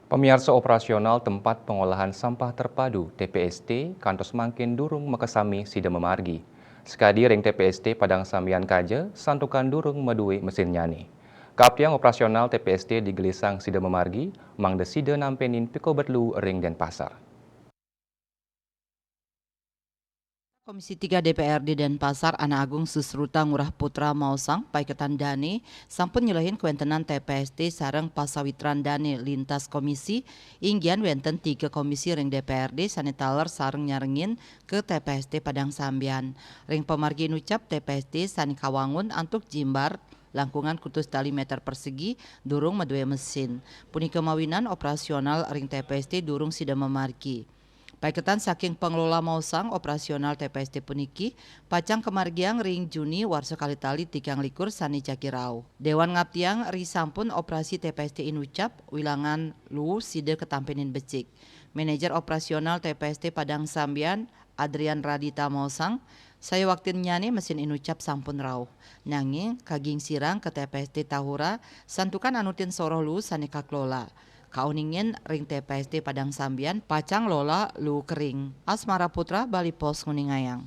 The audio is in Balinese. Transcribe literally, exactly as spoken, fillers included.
Pamiarsa, operasional tempat pengolahan sampah terpadu, T P S T, kantos mangkin durung makasami sida mamargi. Sakadi ring T P S T Padang Sambian kaja, santukan durung madue mesinnyane. Kaaptiang operasional T P S T digelisang sida mamargi, mangda sida nampenin pikobet luu ring Denpasar. Komisi tiga D P R D Denpasar, Ana Agung Susruta Ngurah Putra maosang, paiketan dane sampun nyelehin kawentenan T P S T sareng pasawitran dane lintas komisi, inggian wenten tiga komisi ring D P R D sane taler sareng nyarengin ka T P S T Padang Sambian. Ring pamargi inucap, T P S T sane kawangun antuk jimbar langkungan kutus tali meter persegi durung madue mesin. Punika mawinan operasional ring T P S T durung sida mamargi. Paiketan saking pangelola maosang, operasional T P S T puniki pacang kamargiang ring Juni warsa kalih tali tigang likur sane jagi rauh. Dewan ngaptiang ri sampun operasi T P S T inucap, wilangan luu sida katampenin becik. Manajer operasional T P S T Padang Sambian, Adrian Radita maosang, sayuwaktinnyane mesin inucap sampun rauh. Nanging kagingsirang ka T P S T Tahura, santukan anutin soroh luu sane kakelola. Kauningin ring T P S T Padang Sambian pacang lola luu kering. Asmara Putra, Bali Post, nguningayang.